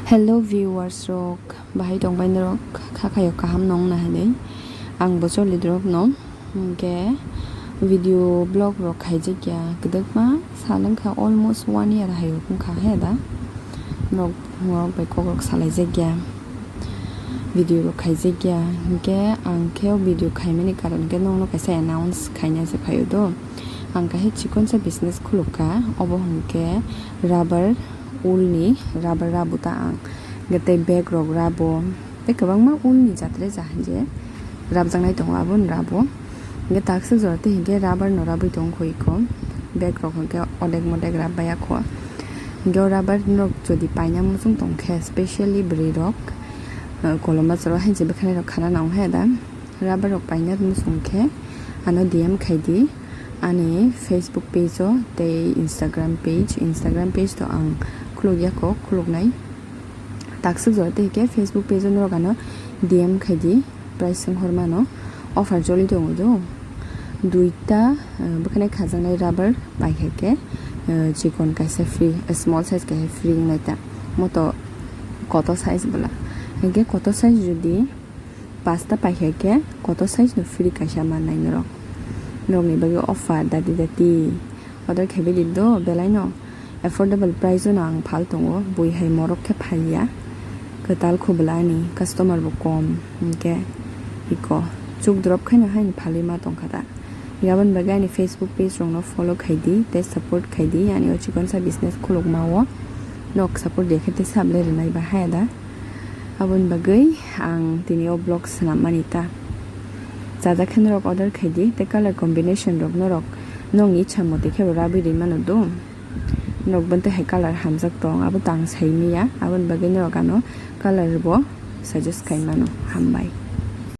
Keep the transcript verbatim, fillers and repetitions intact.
Hello viewers rok, bahai tongbai norok, kha khayo kaham nong na hinwi. Ang bo choli drop no, hwnkhe video blog rok khaijak ya, kwdwkma sal wngkha, almost one year hai wngkha he da. Norok, norok bai kok rok salaijak ya, video rok khaijak ya, hwnkhe ang khe o video khaimani karon khe nokno kaisa announce khaina se phaio do. Ang kaisa chikonsa business khulukha, obo hwnkhe rubber, wool ni rubber rabo ta ang. Hwnkhe tei bag rok rabo, tei kwbangma wool ni jat re ja je rabjaknai tongo, abo ni rabo. Hwnkhe takswk jora tei hwnkhe rubber no rabwi tongo kho iko, bag rok hwnkhe odek modek rabbai ya kho. Hwnkhe o rubber no jodi paina muchung tong khe, specially bwrwi rok, eh, koloma chwra hai je bwkhanai rok khana nang he da. Rubber rok paina muchung khe ano D M khai di. Ani Facebook page o tei Instagram page, Instagram page to ang khuluk ya kho, khuluknai. Takswk jora tei hwnkhe Facebook page o norok ano D M khai di, price swng hor mano, offer choli tongo do. Duita, eh, bwkhanai khajaknai rubber pai kha khe, eh, chikon kaisa free, eh, small size kaisa free wngnai ta. Moto koto size bwla. Hwnkhe koto size jodi pasta pai kha khe koto size no free kaisa mannai norok. Norokni bagwi offer dati dati order khaibidi do belai no affordable price o no ang phal tongo, bui hai morok khe phal ya, kwtal khubla ani customer bo kom, hwnkhe iko chuk drop khaino haino phalwi ma tongkha da. Aboni bagwi ani Facebook page rokno follow khai di tei support khai di, ani o chikonsa business khulukma o nok support de khe tei sable rwnai ba haya da. Aboni bagwi ang tini o vlog swnammani ta. Chajak khe norok order khai di, tei color combination rok norok nokni ichha motoi khe bo rabwi rwi mano do. Norok bo tei hai color hamjak tong, abo to ang sai manya, aboni bagwi norok ano color bo suggest khai mano. Hambai.